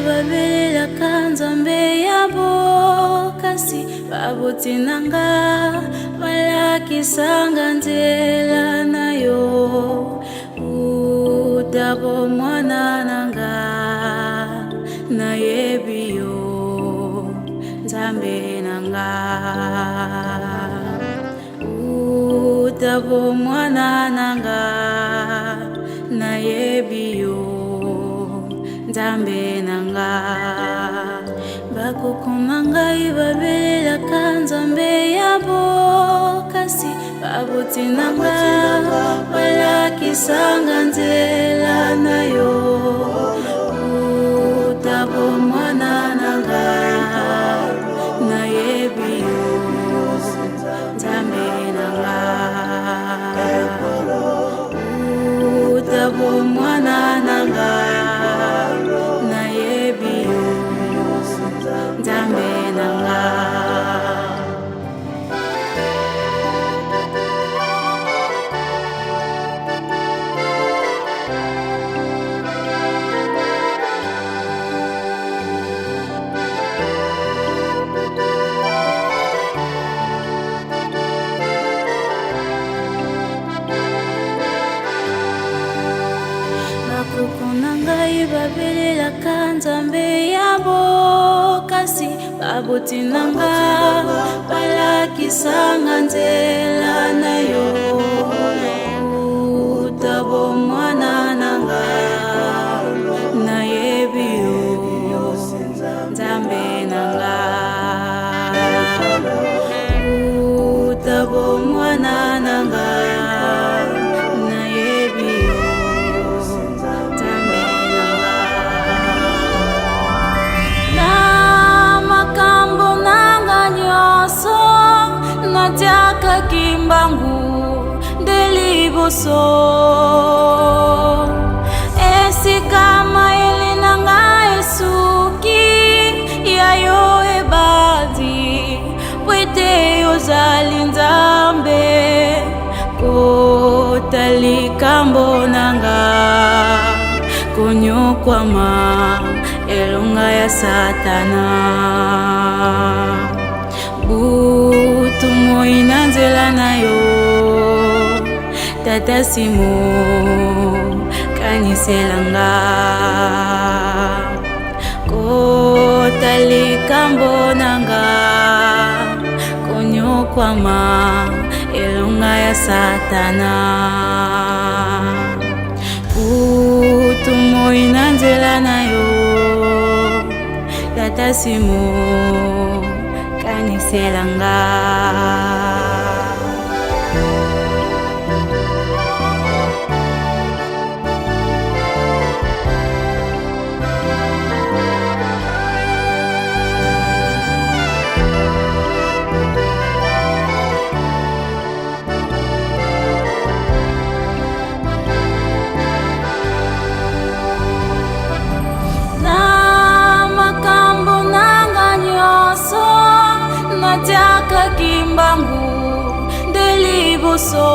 Babelelaka Nzambe ya bokasi, baboti na nga balakisanga nzela na yo uta bomwana na nga, nayebi yo Nzambe na nga uta bomwana na nga, nayebi yo Nzambe na nga. Bakoko na ngai babelelaka Nzambe ya bokasi, baboti na nga balakisanga nzela na yo uta bomwana na nga, nayebi yo Nzambe na nga uta bomwana na nga, nayebi yo Nzambe na nga. Bakoko na ngai babelelaka Nzambe ya bokasi, baboti na nga balakisanga nzela na yo uta bomwana na nga, nayebi yo Nzambe na nga uta bomwana na nga, nayebi yo Nzambe na nga. Na makambo nanga nyonso natiakaki mbangu nde liboso, esika mayele na nga esuki ya yo ebandi, po ete ozali Nzambe kota likambo na nga, konyokwama elonga ya Satana, butu moi na nzela na yo Tata Simo, kaniselanga kota likambo na nga, konyokwama elonga ya Satana, butu moi na nzela na yo Tata Simo, kaniselanga. Na makambo nanga nyonso natiakaki mbangu nde liboso,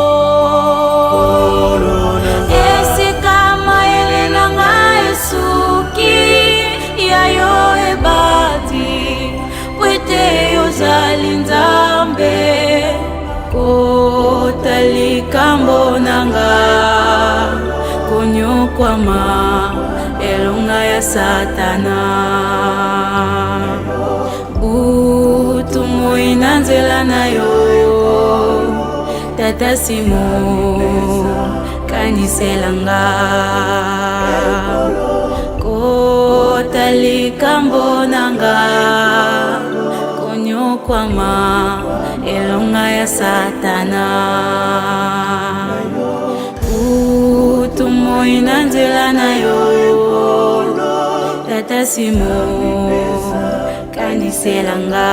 esika mayele na nga esuki ya yo ebandi, po ete ozali Nzambe kota likambo na nga, konyokwama elonga ya Satana, butu moi na nzela na yo Tata Simo, kaniselanga kota likambo na nga, konyokwama elonga ya Satana, butu moi na nzela na yo Tata Simo, kaniselanga.